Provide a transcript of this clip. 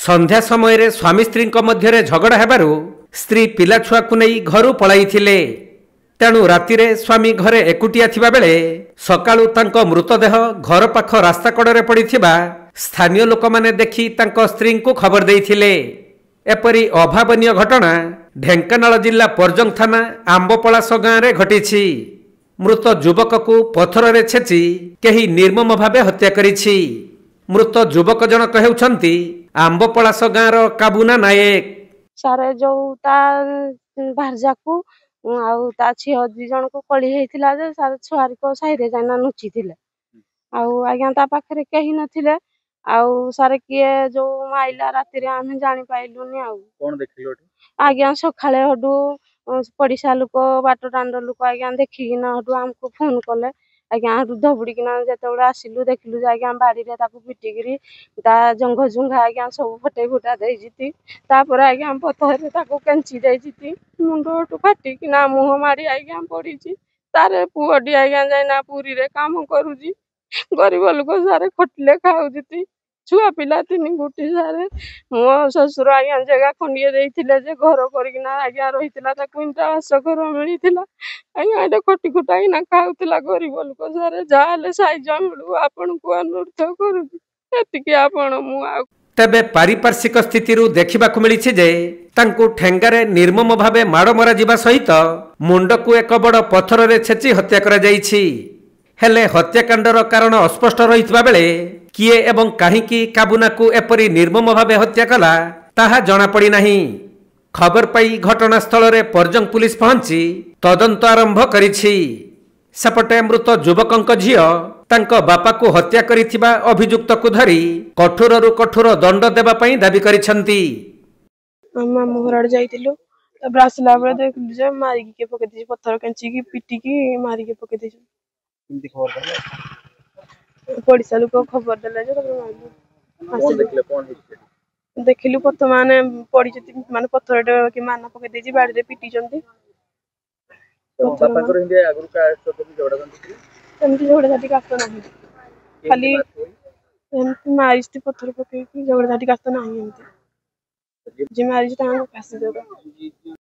ସନ୍ଧ୍ୟା ସମୟରେ ସ୍ୱାମୀ ସ୍ତ୍ରୀଙ୍କ ମଧ୍ୟରେ ଝଗଡ଼ା ହେବାରୁ ସ୍ତ୍ରୀ ପିଲାଛୁଆକୁ ନେଇ ଘରୁ ପଳାଇଥିଲେ। ତେଣୁ ରାତିରେ ସ୍ୱାମୀ ଘରେ ଏକୁଟିଆ ଥିବା ବେଳେ ସକାଳୁ ତାଙ୍କ ମୃତଦେହ ଘର ପାଖ ରାସ୍ତା କଡ଼ରେ ପଡ଼ିଥିବା ସ୍ଥାନୀୟ ଲୋକମାନେ ଦେଖି ତାଙ୍କ ସ୍ତ୍ରୀଙ୍କୁ ଖବର ଦେଇଥିଲେ। ଏପରି ଅଭାବନୀୟ ଘଟଣା ଢେଙ୍କାନାଳ ଜିଲ୍ଲା ପରଜଙ୍ଗ ଥାନା ଆମ୍ବପଳାସ ଗାଁରେ ଘଟିଛି। ମୃତ ଯୁବକକୁ ପଥରରେ ଛେଚି କେହି ନିର୍ମମ ଭାବେ ହତ୍ୟା କରିଛି। ମୃତ ଯୁବକ ଜଣକ ହେଉଛନ୍ତି ଆମ୍ବପଳାସ ଗାଁର କାବୁନା ନାୟକ। ସାରେ, ଯୋଉ ତା ଭାର୍ଯ୍ୟାକୁ ଆଉ ତା ଝିଅ ଦି ଜଣକୁ କଳି ହେଇଥିଲା ଯେ ସାର୍, ଛୁଆରିକ ସାହିରେ ଯାଇନା ଲୁଚିଥିଲେ। ଆଉ ଆଜ୍ଞା ତା ପାଖରେ କେହି ନଥିଲେ। ଆଉ ସାର୍, କିଏ ଯୋଉ ମାଇଲା ରାତିରେ ଆମେ ଜାଣିପାଇଲୁନି। ଆଉ କଣ ଦେଖିଲୁ ଏଠି? ଆଜ୍ଞା, ସକାଳେ ହେଠୁ ପଡ଼ିଶା ଲୋକ, ବାଟ ଦାଣ୍ଡ ଲୋକ ଆଜ୍ଞା ଦେଖିକିନା ହେଠୁ ଆମକୁ ଫୋନ କଲେ। ଆଜ୍ଞା, ହେଠୁ ଧଉଡ଼ିକିନା ଯେତେବେଳେ ଆସିଲୁ, ଦେଖିଲୁ ଯେ ଆଜ୍ଞା ବାଡ଼ିରେ ତାକୁ ପିଟିକିରି ତା ଜଙ୍ଘ ଜୁଙ୍ଘା ଆଜ୍ଞା ସବୁ ଫଟେଇ ଫୁଟା ଦେଇଛନ୍ତି। ତାପରେ ଆଜ୍ଞା ପଥରରେ ତାକୁ କେଞ୍ଚି ଦେଇଛନ୍ତି। ମୁଣ୍ଡ ହେଠୁ ଫାଟିକିନା ମୁହଁ ମାଡ଼ି ଆଜ୍ଞା ପଡ଼ିଛି। ତାର ପୁଅଟି ଆଜ୍ଞା ଯାଇନା ପୁରୀରେ କାମ କରୁଛି। ଗରିବ ଲୋକ ସାରେ, ଖଟିଲେ ଖାଉଛନ୍ତି। ଛୁଆ ପିଲା ତିନି ଗୋଟି ସାରେ। ମୋ ଶ୍ୱଶୁର ଆଜ୍ଞା ଜାଗା ଖଣ୍ଡିଏ ଦେଇଥିଲେ ଯେ ଘର କରିକିନା ଆଜ୍ଞା ରହିଥିଲା। ତାକୁ ଇନ୍ଦିରା ଆବାସ ଘର ମିଳିଥିଲା ଆଜ୍ଞା। ଏଇଟା ଖଟି ଖୁଟାକିନା ଖାଉଥିଲା। ଗରିବ ଲୋକ ସାରେ, ଯାହା ହେଲେ ସାହାଯ୍ୟ ମିଳୁ, ଆପଣଙ୍କୁ ଅନୁରୋଧ କରୁଛି ଏତିକି ଆପଣ। ମୁଁ ଆଉ ତେବେ ପାରିପାର୍ଶ୍ୱିକ ସ୍ଥିତିରୁ ଦେଖିବାକୁ ମିଳିଛି ଯେ ତାଙ୍କୁ ଠେଙ୍ଗାରେ ନିର୍ମମ ଭାବେ ମାଡ଼ ମରାଯିବା ସହିତ ମୁଣ୍ଡକୁ ଏକ ବଡ଼ ପଥରରେ ଛେଚି ହତ୍ୟା କରାଯାଇଛି। ହେଲେ ହତ୍ୟାକାଣ୍ଡର କାରଣ ଅସ୍ପଷ୍ଟ ରହିଥିବା ବେଳେ କିଏ ଏବଂ କାହିଁକି କାବୁନାକୁ ଏପରି ନିର୍ମମ ଭାବେ ହତ୍ୟା କଲା ତାହା ଜଣାପଡ଼ିନାହିଁ। ଖବର ପାଇ ଘଟଣାସ୍ଥଳରେ ପରଜଙ୍ଗ ପୁଲିସ ପହଞ୍ଚି ତଦନ୍ତ ଆରମ୍ଭ କରିଛି। ସେପଟେ ମୃତ ଯୁବକଙ୍କ ଝିଅ ତାଙ୍କ ବାପାକୁ ହତ୍ୟା କରିଥିବା ଅଭିଯୁକ୍ତକୁ ଧରି କଠୋରରୁ କଠୋର ଦଣ୍ଡ ଦେବା ପାଇଁ ଦାବି କରିଛନ୍ତି। ଆମେ ମାମୁଁ ଘର ଆଡେ ଯାଇଥିଲୁ। ତାପରେ ଆସିଲା ବେଳେ ଦେଖିଲୁ ଯେ ମାରିକି କିଏ ପକେଇ ଦେଇଛି, ପଥର କେଞ୍ଚିକି ପିଟିକି ମାରିକି ପକେଇ ଦେଇଛି। କେମିତି ଖବର ପାଇଲେ? ପଡିଶା ଲୋକ ଖବର ଦେଲେ ଯେ ତାପରେ ମାରିଲୁ। କଣ ଆସିଲୁ। ଦେଖିଲେ, କଣ ହେଇଛି ସେଠି? ଦେଖିଲୁ ପଥର ମାନେ ପଡିଛନ୍ତି, ମାନେ ପଥରଟେ କି ମାନା ପକେଇ ଦେଇଛି, ବାଡିରେ ପିଟିଛନ୍ତି। ତମ ପଥର ବାପାଙ୍କର ଏମିତି ଆଗରୁ କାହା ସହିତ ବି ଝଗଡା ଝାଣ୍ଟି ଥିଲା? ସେମିତି ଝଗଡା ଝାଟି କାସ୍ତ ନାହିଁ। କେମିତି ଖାଲି ମାରିଥିବ? ଏମିତି ମାରିଛି ପଥର ପକେଇକି। ଝଗଡା ଝାଟି କାସ୍ତ ନାହିଁ ଏମିତି। ଯିଏ ମାରିଛି ତାଙ୍କୁ ଫାଶୀ ଦରକାର।